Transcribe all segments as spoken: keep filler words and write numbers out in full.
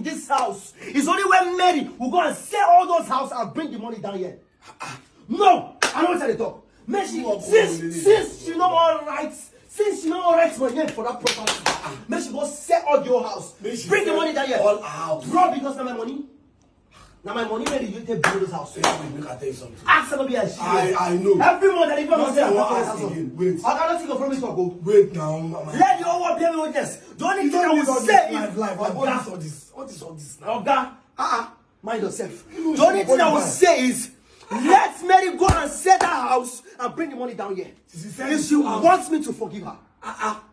This house is only when Mary will go and sell all those houses and bring the money down here. No, I know what I talk. Make she, since since she know all rights, since she know all rights for here for that property, make she go sell all your house. Bring the money down here. All our house. Bro, because na my money. Na my money wey you take build this house. Make I tell you something. Ask somebody else. I I know. Every month I even say I want house again. Wait. I cannot think of promise for go. Wait now, mama. Let the whole world be a witness. The only thing I will say is, life, life. What is all this? What is all this now? Oga, ah, mind yourself. The only thing I will say is, let Mary go and sell that house and bring the money down here. If she wants me to forgive her. Ah ah.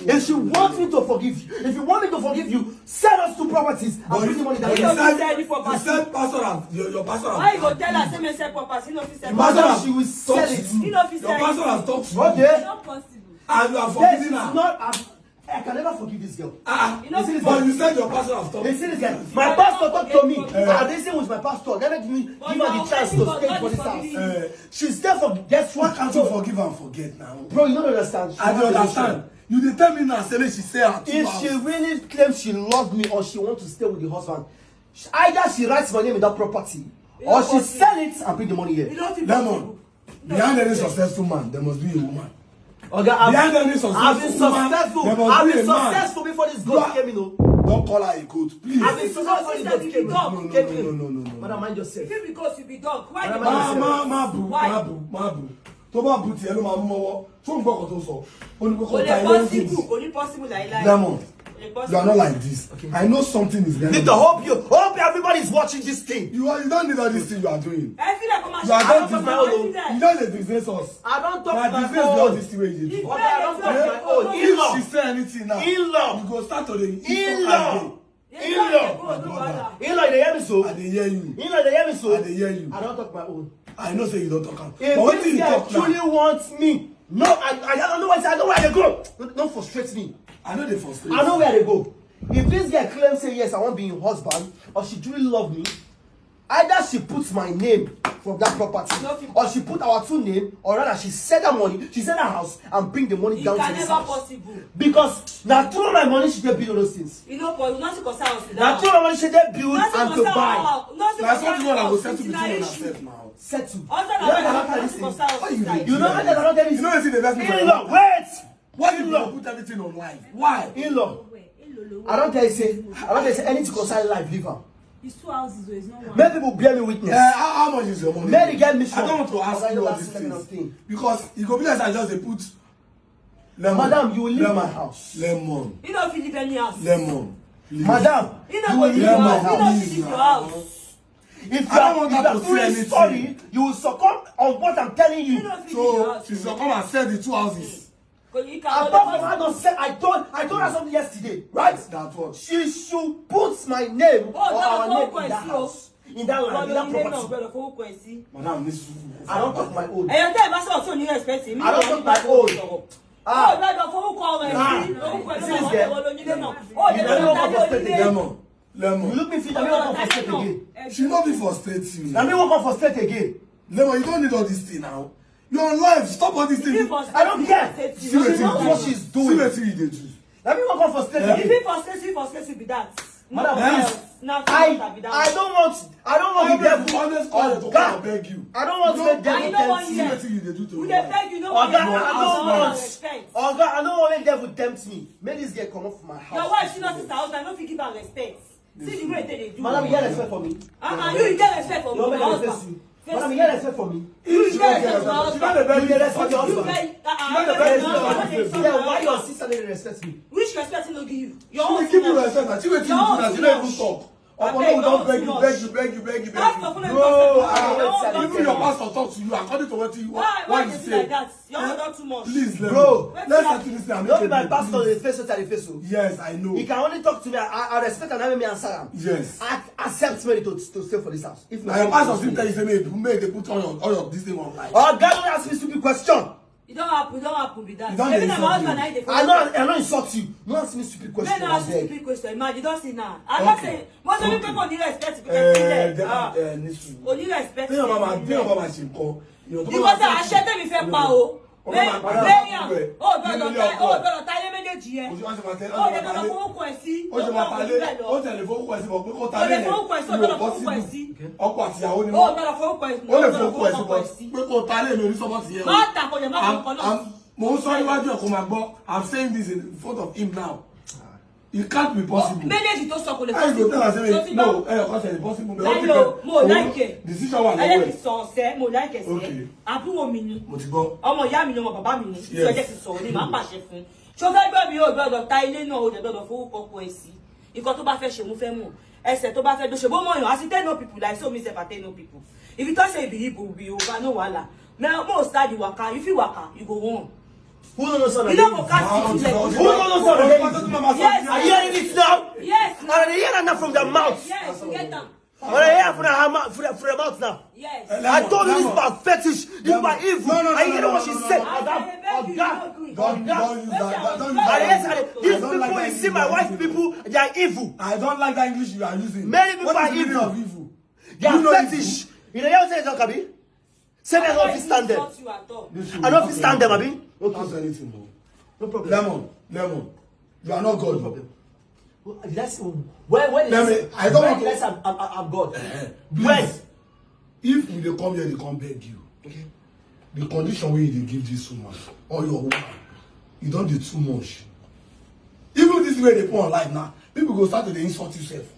If she wants me to forgive you, if you want me to forgive you, sell us two properties and bring the money down here. You said, you said pastor have your, your pastor have. Why you go tell her say me sell property? He no fit sell. Madam, she will sell it. He no fit sell. Your pastor have talked to you. Okay. It's not possible. And you are forgiving her. Not. I can never forgive this girl. Ah, but you said your pastor have talked. You see this girl. My pastor talked to me. I reason with my pastor. Let me give her the chance to stay for this house. She's there for, guess what? Can't you forgive and forget now? Bro, you don't understand. I don't understand. You dey tell me now, say she say her two house. If she really claims she love me or she want to stay with the husband, either she writes my name in that property or she sell it and bring the money here. Lemon, behind any successful man, there must be a woman. Oga, I've been successful. I've been successful before this girl came in. Don't call her a goat, please. I've been successful before this girl came in. No, no, no, no, no, no. Madam, mind yourself. If you be goat, you be dog. Why? Madam, mind yourself. Má bú, má bú, má bú. Tó bá bú tiẹ̀ ló máa mú mọ́wọ́. Tó ń gbọ́ ọkọ̀ tó sọ. Ó ní pé kò ta ilé ń sìn. Kò ní possible, kò ní possible láíláí. Lemon, you are not like this. Okay. I know something is going on. Victor, hope you, hope everybody is watching this thing. You are, you don't need all this thing you are doing. Ẹ fi lẹ̀ kó máa ṣe. You are not different. You don't dey disgrace us. I don't talk my own. Na disgrace be all this thing wey you dey do. Oga, I don't talk my own. If she say anything now, you go start to dey talk again. In-law. In-law, you dey hear me so? I dey hear you. In-law, you dey hear me so? I dey hear you. I don talk my own. I know say you don talk am. But wetin you talk now? If this guy truly wants me, no, I, I don't know where I, I know where I dey go. Don't, don't frustrate me. I no dey frustrate. I know where I dey go. If this guy claim say yes, I wan be him husband, or she truly love me, either she put my name from that property, or she put our two name, or rather she sell that money, she sell that house and bring the money down to this house. It can never possible. Because na through my money she dey build all those things. You know, but nothing concern us with that. Na through my money she dey build and to buy. Nothing concern us with that. Na something wey I go settle between una sef now. Settle. Also, na nothing concern us with that. You know, I don't tell you. You know wetin dey vex me for your life? In-law, wait! Why you go put everything on live? Why? In-law, I don tell you say, I don tell you say anything concern life, leave am. It's two houses, so it's not one. Make people bear me witness. Eh, how, how much is your money? Mary get mission. I don't want to ask you all these things because e go be like I just dey put lemon. Madam, you will leave my house. Lemon. You no fit leave any house. Lemon. Madam, you will leave my house. You no fit leave your house. If you are, if you are truly sorry, you will succumb on what I'm telling you. So she succumb and sell the two houses. Apart from I don say, I told, I told her something yesterday, right? That what? She should put my name or our name in that house, in that land, in that property. Madam, this is, I don talk my own. Ẹ̀yọ́ tẹ́ ẹ bá sọ̀rọ̀ tí ò ní respect mi. I don talk my own. Ah. Ó gbọ́dọ̀ forúkọ rẹ̀ sí orúkọ ẹ̀ lọ́wọ́ lónílé náà. Ó lè lọ sí onílé. Lemon. You look me fit, na me wan come frustrate again. She no be frustrate you. Na me wan come frustrate again. Lemon, you don't need all this thing now. You're on live. Stop all this thing. I don't care. See wetin you dey do. See wetin you dey do. Na me wan come frustrate again. If he frustrate you, frustrate you be that. Madam, please. I, I don't want, I don't want the devil. Always call to come and beg you. I don't want make devil tempt me. See wetin you dey do to me. We dey beg you, no. Oga, I don't want. Oga, I don't want make devil tempt me. Make this girl comot for my house. Your wife, she not sister house, I no fit give her respect. See the way they dey do. Madam, you get respect for me? Uh-uh, you get respect for me, my husband. Madam, you get respect for me? You get respect for my husband. You dey respect your husband. You get, uh-uh, you get respect for my husband. Yeah, why your sister no dey respect me? Which respect he no give you? Your own give you respect, na she wetin you do na she no even talk. Omo, no, we don beg you, beg you, beg you, beg you, beg you. No, even your pastor talk to you according to wetin you, what you say. Your own don too much. Please, let me. Bro, let's settle this thing. No be my pastor dey face wetin I dey face o. Yes, I know. He can only talk to me. I, I respect and have me answer am. Yes. I accept me to, to stay for this house. If not, your pastor still tell you say make, make they put all your, all your this thing online. Oga, don't ask me stupid question. E don happen, e don happen be that. Even na my husband na dey. I no, I no insult you. No ask me stupid question. No ask me stupid question. Imagine, you don see now. I don say, most of you people need respect. Eh, only respect. Tell your mama, tell your mama she call. Because I share them if I power. Mariam, o gbọ́dọ̀ ta, o gbọ́dọ̀ ta ilé méjèèjì yẹn. O gbọ́dọ̀ fowó kọ ẹ sí. O ṣe máa ta ilé, o tẹ̀lé fowó kọ ẹ sí, bọ̀ pé kó ta ilé yẹn. O lè fowó kọ ẹ sí, o gbọ́dọ̀ fowó kọ ẹ sí. Ọkọ àti ìyàwó ni wọ́n. O gbọ́dọ̀ fowó kọ ẹ sí. O lè fowó kọ ẹ sí, bọ̀ pé kó ta ilé mi, orí sọ́mọ́ ti yẹ o. Má ta kò yẹ, má fowó kọ náà. Mo ń sọ níwájú ẹ̀ kó máa gbọ́. I'm saying this in front of him now. It can't be possible. Méjèèjì tó sọ kò lè possible. Ẹ yóò tẹ́lá sí mi. No, ẹ yọ kọ́sẹ̀ possible. Láyé o, mo like ẹ. Decision wà lọ́wọ́ ẹ. Ẹ lè fi sọ ọ̀sẹ̀, mo like ẹ sẹ́. Okay. Àbúrò mi ni. Mo ti gbọ́. Ọmọ ìyá mi ni, ọmọ bàbá mi ni. Yes. Ìjọ jẹ́ ti sọ̀rọ̀ ni, màá pàṣẹ fún. Ṣé o fẹ́ gbọ́ mi, o gbọ́dọ̀ ta ilé náà, o dẹ̀ gbọ́dọ̀ fowó kọ ọkọ ẹ sí. Nǹkan tó bá fẹ́ ṣe, mo fẹ́ mọ̀. Ẹsẹ̀ tó bá fẹ́ gbé ṣe, bó mọ̀ yàn, as you tell no people, like so me sef, I tell no people. If you talk say you be Igbo, we over, no wahala. Me, mo start the waka. If you waka, you go on. Who no know sound? You no go cast it like this. Who no know sound? Yes. Are you hearing it now? Yes. And I hear that now from their mouth. Yes, you get am. When I hear from her mouth, from her, from her mouth now. Yes. I told you this about fetish, this about evil. No, no, no, no, no, no, no. I hear what she said. Oga, oga, oga. Don't use that. Don't use that. These people, you see, my wife people, they are evil. I don't like that English you are using. Many people are evil. They are fetish. You know what I'm saying, Kabi? Say me, I don't fit stand them. I don't fit stand them, abi? Okay. That's anything, bro. No problem. Lemon, lemon. You are not God. No problem. Well, let's, when, when is, let me, I don't want to. I'm, I'm, I'm God. Eh, eh. When? Please, if we dey come here, they come beg you. Okay. The condition wey you dey give this woman or your woman, you don dey too much. Even this way they put on live now, people go start to dey insult yourself.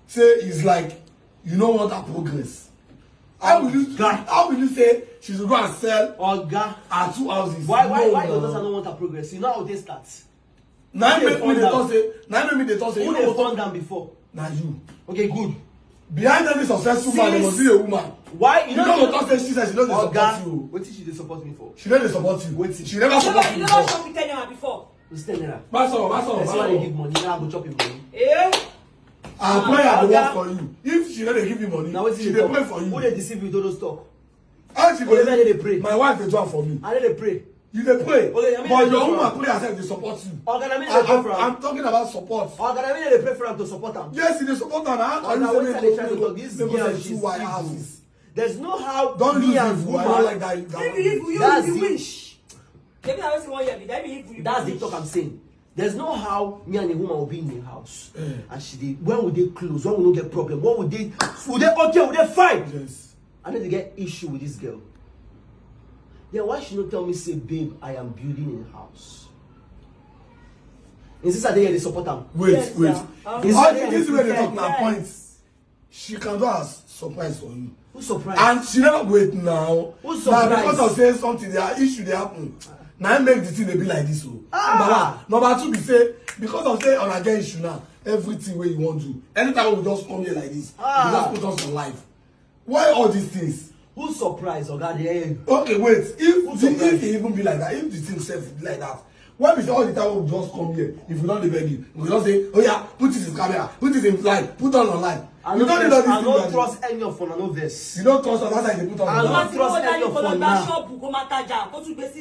Say it's like you no want her progress. How will you, how will you say she should go and sell her two houses? Why, why, why your daughter no want her progress? You know how they start. Na im make me dey talk say, na im make me dey talk say, who dey fund am before? Na you. Okay, good. Behind every successful man, there must be a woman. Why you no go talk say she said she no dey support you? Wetin she dey support me for? She no dey support you. Wetin? She never support you before. You never support me before. Who's ten naira? Pass on, pass on, pass on. Person wey dey give money, now I go chop him money. Eh? Her prayer go work for you. If she no dey give you money, she dey pray for you. Who dey deceive you with all those talk? How she go? Only me dey pray. My wife dey do am for me. I no dey pray. You dey pray, but your woman prayer sef dey support you. Oga, na me dey pray for am. I'm talking about support. Oga, na me dey pray for am to support am. Yes, you dey support am. How can you say make you go sell two white houses? There's no how. Don't use evil. I don't like that. If you evil, you wish. Maybe I was one year, but that be evil. That's the talk I'm saying. There's no how me and a woman will be in a house and she dey, when we dey close, when we no get problem, when we dey, we dey okay, we dey fine. Yes. I no dey get issue with this girl. Yeah, why she no tell me say, babe, I am building a house? Is this how they support am? Wait, wait. All this wey dey talk na points. She can do as surprise for you. Who surprise? And she never wait now. Who surprise? Na because of say something, their issue dey happen. Na im make the thing dey be like this o. Number one. Number two be say, because of say una get issue now, everything wey you wan do, anytime we just come here like this, you just put us on live. Why all these things? Who surprise, Oga? Okay, wait. If the, if e even be like that, if the thing sef be like that, why be say all the time we just come here, if we don dey beg you, we just say, oh yeah, put it in camera, put it in live, put on online. You don't need all these things. I don't trust any of una, no vex. You don't trust us, that's why you put on online. I don't trust any of una.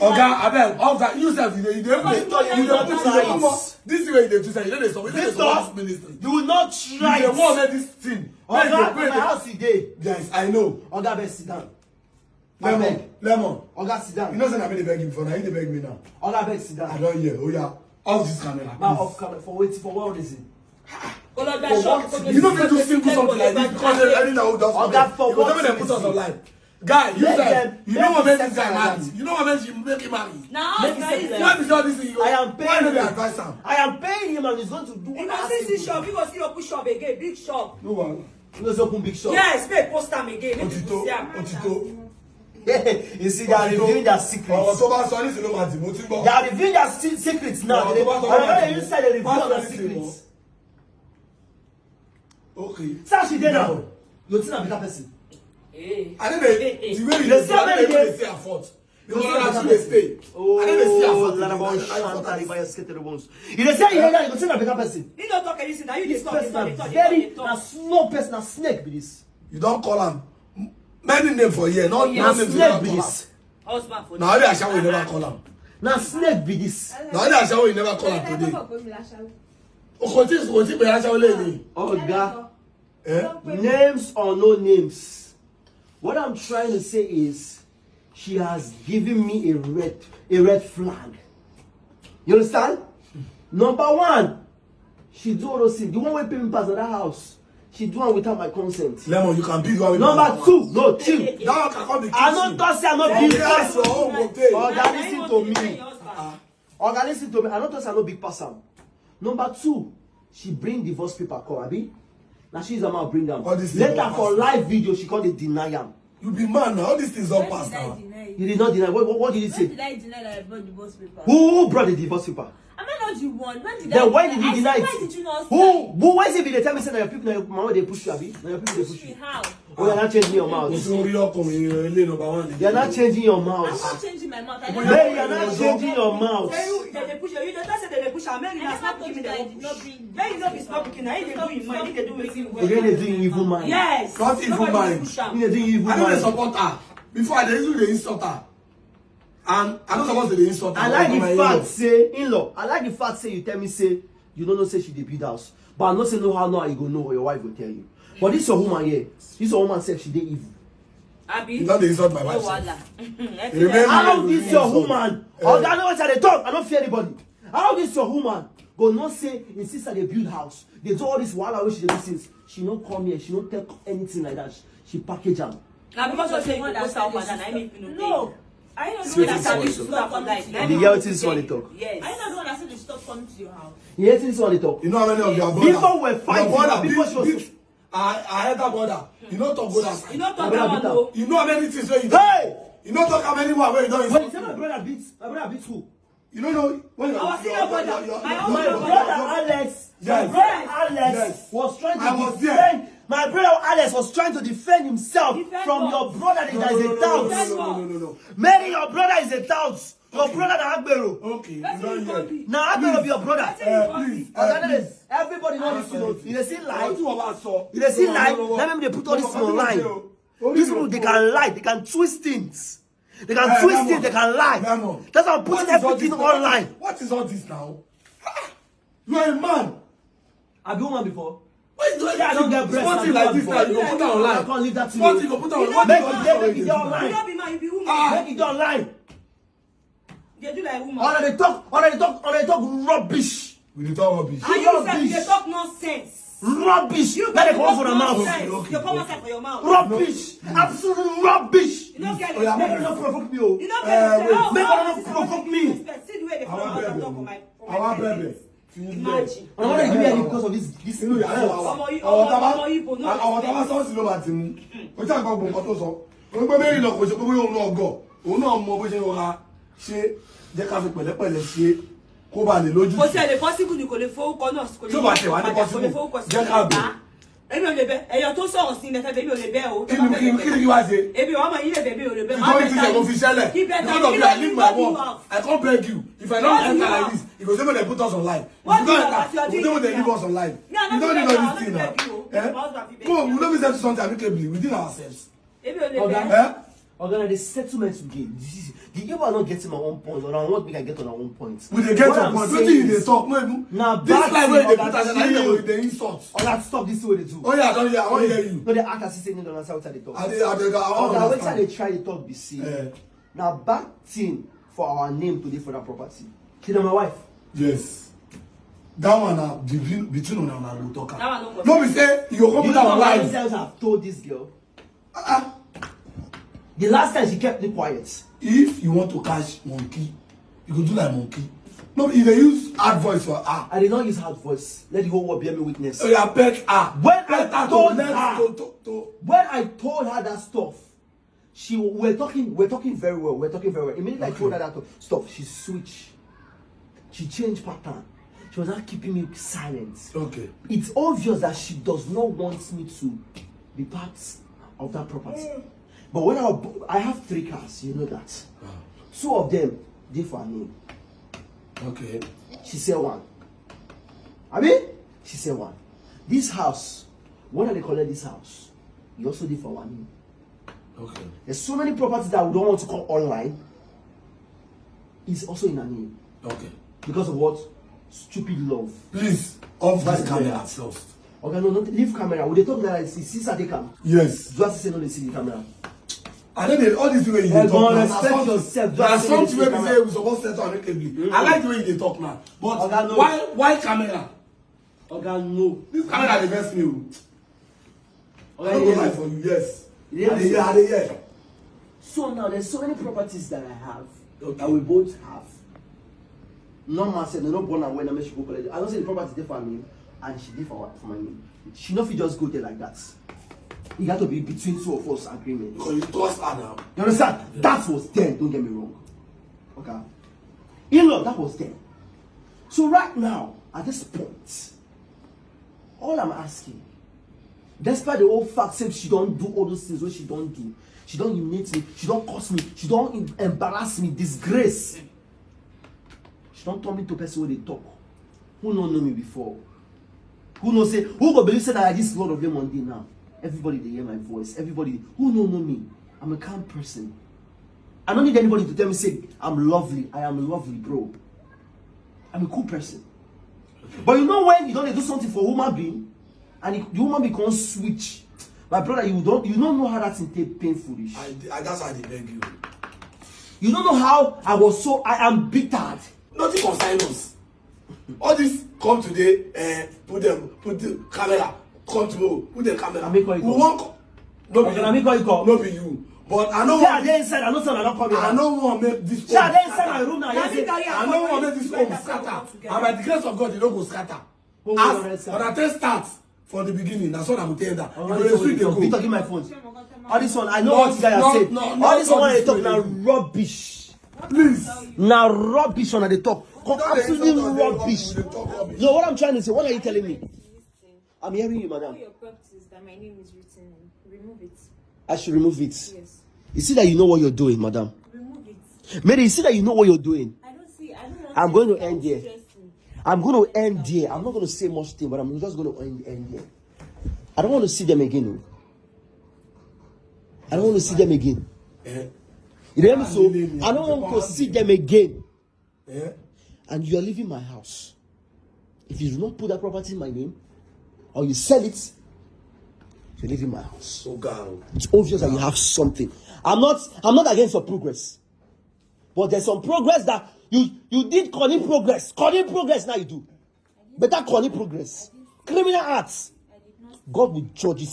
Oga, abeg, off that. You sef, you dey, you dey put, you dey put in your mouth. This way you dey do, sir, you no dey support, you no dey support this ministry. You will not try. You dey want make this thing. Oga, for my house you dey. Yes, I know. Oga, abeg sit down. Lemon, lemon. Oga, sit down. You know say na me dey beg you before, na you dey beg me now. Oga, abeg sit down. I don hear. Oh yeah, off this camera, please. Ma, off camera for wetin? For what reason? You no fit do simple something like this because any na who just come here. Oga, for what reason? You go tell me dem put us on live. Guy, you sef, you no want make this guy marry. You no want make she make him marry. Now, why be say all this thing you, I am paying him. Why no dey advise am? I am paying him and he's going to do what I ask him to do. You go see shop, you go see open shop again, big shop. No one. You go see open big shop. Yes, make post am again. Make people see am. Otito, otito. You see, they are revealing their secrets. Ọ̀rọ̀ tó bá sọ nísìnyí ló máa dì mú tí gbọ́. They are revealing their se-, secrets now. Ọ̀rọ̀ tó bá sọ nísìnyí ló máa dì mú. They are inside the reveal of their secrets. Okay. Sir, she dey now. You think I'm a better person? Eh. I don't know the way you dey say, I don't know the way you dey say afford. Because I too dey stay. I don't dey see afford. Oh, Lord, I afford. You dey say you dey, you think I'm a better person? He don't talk anything. Now you dey talk, dey talk, dey talk, dey talk. This person na very, na small person, na snake be this. You don call am many name for here. Not one name you don call am. Husband for na only ashawo you never call am. Na snake be this. Na only ashawo you never call am today. Okoti, Okoti be ashawo lady. Oga. Eh? Names or no names, what I'm trying to say is, She has given me a red a red flag. You understand? Number one, she do all those things. The one wey pay me pass na that house, she do am without my consent. Lemon, you can build one with Number two, no, chill. That one can come be I no kitchen. Talk say I no From big there, person. your own go pay. Oga, listen to me. Oga, listen to me. I no talk say I no big person. Number two, she bring divorce paper come, abi? Now she's a man bring am. All these things Later don for pass. Live video, she come dey deny am. You be man now. All these things don't When pass did I now. deny You it? Did not deny. What, what, what did you When say? Did I deny that I brought divorce paper? Who, who brought the divorce paper? Am I not the one? When did Then I why deny did you I deny said, it? Why did you not Who? Who? Why is it be the tell me say na your people, na your mama wey dey push you, abi? Na your people dey push Push me you. how? Oh, you're not changing your mouth. Oṣù orí ọkùnrin ilé number one. You're not changing your I'm mouth. Not changing my mouth. I Mary, you're not changing your mouth. Say you, they, they push you. You don't say they, they push her. Mary, I na never stop told pikin you they that I wan did push. Not bring. Mary, no be stop pikin. Na he dey do him mind. He dey do wetin he You want. dey do evil mind. Yes. Not evil Nobody mind. Push am. You dey do evil I don't dey mind. Support her. Before I dey usually dey insult her. And I don't suppose to dey insult her. I like But the my fact in-law. Say, in-law, I like the fact say you tell me say you don't know say she dey build house. But I no say no how now you go know or your wife go tell you. But this your woman here. This your woman sef, she dey evil. Abi. You don dey insult my wife. Wahala. Remember- How this your Insult. Woman? Eh. Oga, no wetin I dey talk. I no fear anybody. How this your woman go know say his sister dey build house? Dey do all this wahala wey she dey do since. She no come here. She no take anything like that. She, she package am. Na because of say you go post her up and down, I make you no pay. No. I don't See know wetin that. This one dey talk. Stop for life. You hear wetin this one dey talk? Yes. I don't know that she stop coming to your house. You hear this one dey talk? You know how many of your brother. Before we were fighting, Your brother before beat, she was beat, I, I had that brother. You know talk go that side. You know My talk brother about beat her. no. You know how many things wey you Hey! You know talk how many one wey you don Wait, insult. say my brother beat. My brother beat who? You don't know when your Our senior brother. My My own brother Alex. My Yes. brother Alex Yes. Was trying to I was defend. My brother Alex was trying to defend himself Defend from what? Your brother that is a doubt. Defend No, what? no, no, no. Mary, your brother is a doubt. Your brother na agbero. Okay, you Wetin don't you hear. copy? Na agbero be your brother. Wetin you Uh, copy? please, uh, Oga please. Alex, everybody know this thing. You dey see Ọ̀rọ̀ lie. tí wọ́n bá sọ. You dey see lie. Lọ́wọ́lọ́wọ́. Let me dey put all this thing Lọ́wọ́ online. lọ́wọ́. These people, they can lie. They can twist things. They can Eh, twist Lemon. things. They can lie. Lemon. That's why I'm What putting is all everything this? Online. What is all this now? Ah, you are a man. I be woman before. What is all Yeah, I don't get breast. Something like this now, you go put am online. I can't leave that to What you. You go put am You online. know, What make is you all get this baby now? girl online. You no be man, you be woman. Ah. Make it online. You dey do like woman. Una dey talk, una dey talk, una dey talk rubbish. We dey talk rubbish. And you sef, you dey Rubbish. Talk nonsense. Rubbish. You Let it dey come out for talk the mouth. nonsense. Okay, You come okay. Outside for your mouth. Rubbish. Absolute rubbish. You no get Oh, yeah, respect. Make una no provoke me o. You no Eh, get respect. wait. How Make how una no this provoke person me. Respect? See the way they come Our out and brethren. talk for my for my Our presence. brethren. Imagine. Una no dey give me any because of this this Inú yàrá ìwà wa. Ọmọ yìí- Ọ̀rọ̀ tá a bá ọmọ yìí bò náà ọ̀rọ̀ tá a bá respect. Sọ́ọ̀sì ló máa ti mú. Ó jẹ́ àgbà gbogbo nǹkan tó sọ. Ó ń gbé Mary lọ kò ṣe pé bóyá òun náà gọ̀. Òun náà mọ bó ṣe ń rọra ṣe jẹ́ ká fi pẹ̀lẹ́pẹ̀lẹ́ ṣe kó bá lè lójú. Kò sí ẹ̀ lè possible ni kò lè fowókọ náà kò lè Tí ó bá tẹ̀ wá ní padà, kò lè possible, fowókọ sí jẹ́ ká bẹ̀. Èmi ò lè bẹ ẹyọ tó sọ̀rọ̀ sí ilẹ̀ fẹ́ bẹ́ẹ̀ mi ò lè bẹ o. Kí ni kí ni kí ni kí wá ṣe? Èmi wàá mọ yín lè bẹ mi ò lè bẹ. Ìjọ mi ti ṣe mo fi ṣẹlẹ̀. Kí bẹ́ẹ̀ Because of you, I leave my work. I can't beg you. If I don't Don't enter leave like house. This, you go say make dem put us on live. What You do you don't have enter. as your You say make dem leave us on live. Me, I You no don't dey need beg all you, this I thing no now. dey beg you o. Eh? My husband fit beg Come on, you. we no be settle something, I make Gabriel. We dey ourselves. Èmi ò lè Oga, bẹ. Eh? Oga, na the settlement we get. This is the people are not getting my own point, or I want make I get on my own point. We dey get What your I'm point. saying Wetin you dey is, talk? No even. Na This bad life thing, wey you dey Oga, put as chill. They dey insult. Oga, stop this thing wey you dey do. Oh yeah, I don hear. I wan hear you. No dey act as if say you no dey understand wetin I dey talk. I dey, I dey, I wan Oga, wetin I understand. Dey try dey talk be say, Eh, na bad thing for our name to dey for that property. She na my wife. Yes. That one na between between una una go talk am. That one no go No be say you go come You put am know how many online. Times I've told this girl. Ah, The last time she kept me quiet. If you want to catch monkey, you go do like monkey. No, you dey use hard voice for her. I did not use hard voice. Let the whole world bear me witness. So you beg her. When Beg I her to told let- her, to, to, to. When I told her that stuff, she we're talking, we're talking very well. We're talking very well. Immediately I told her that stuff, she switched. She changed pattern. She was not keeping me silent. Okay. It's obvious that she does not want me to be part of that property. But when I, I have three cars, you know that. Two of them, they for her name. Okay. She sell one. I mean, she sell one. This house, when I dey collect this house, you also did for one name. Okay. There's so many properties that we don't want to call online. It's also in her name. Okay. Because of what? Stupid love. Please off this That's camera clear. First. Okay, no, not leave camera. We dey talk like this. Since I take am, Yes. just say no, they see the camera. I don't know, all this thing wey you dey Hey, talk go now. respect yourself. Na Just say something wey this be camera. Say we suppose settle amicably. I like the way you dey talk now. But Oga, no. Why why camera? Oga, no. This camera dey vex me o. I Oga, no go yes. Lie for you, yes. Yes. I dey hear, I dey hear. So now there's so many properties that I have Okay. that we both have. No man said no, no born and when I make she go collect. I don't say the property dey for me and she dey for, for my name. She no fit just go there like that. It got to be between two of us agreement. Because you trust her now. You understand? That was then, don't get me wrong. Okay. In law, that was then. So right now, at this point, all I'm asking, despite the whole fact say she don't do all those things wey she don't do, she don't humiliate me, she don't curse me, she don't em- embarrass me, disgrace. She don't turn me to person wey dey talk. Who no know me before? Who no say, who go believe say that this lot of them on day now? Everybody dey hear my voice. Everybody, who no know me? I'm a calm person. I don't need anybody to tell me say I'm lovely. I am lovely, bro. I'm a cool person. But you know when you don't do something for human being, and the human being can't switch. My brother, you don't you don't know how that thing take painful. I, I that's why I dey beg you. You don't know how I was so I am bitter. Nothing concern us. All this come today, eh, put them, put the camera, come tomorrow, put the camera. Na me call you We come. Won't co- no be Okay, na me call you come. No be you. But I know Say I what dey inside, I know say I don't come here. I no wan make this Say I home dey inside my scatter. Room now. Na Yes, me yes. carry am I no come wan here. Make this home scatter. And by the grace of God, e no go scatter. Hold As on, sir. Una take start from the beginning, na so una go take end am. Oh, You go this dey one swing dey dey talk. Victor, Go. Give my phone. Shey mo go tell All this one, I know what you guys are No, saying. no, no, All this no, one I this talk way now you- rubbish. Please. Now rubbish on the talk. Don't dey Absolutely insult us, dey rubbish. Dey talk rubbish. No, what I'm trying to say, what are you telling me? I'm hearing you, All madam. Your properties that my name is written in, remove it. I should remove it. Yes. You see that you know what you're doing, madam. Remove it. Mary, you see that you know what you're doing. I don't see. I don't want. I'm going to anything end that will here. Stress me. I'm going to end here. I'm not going to say much thing, but I'm just going to end, end here. I don't want to see them again. Oh. I don't want to see them again. Eh? You hear me? So I don't want to see them again. Eh? And you're leaving my house. If you do not put that property in my name, or you sell it, you're leaving my house. So girl. It's obvious that you have something. I'm not. I'm not against your progress, but there's some progress that you you did cunning progress. Cunning progress now you do. Better cunning progress. Criminal acts. God will judge you.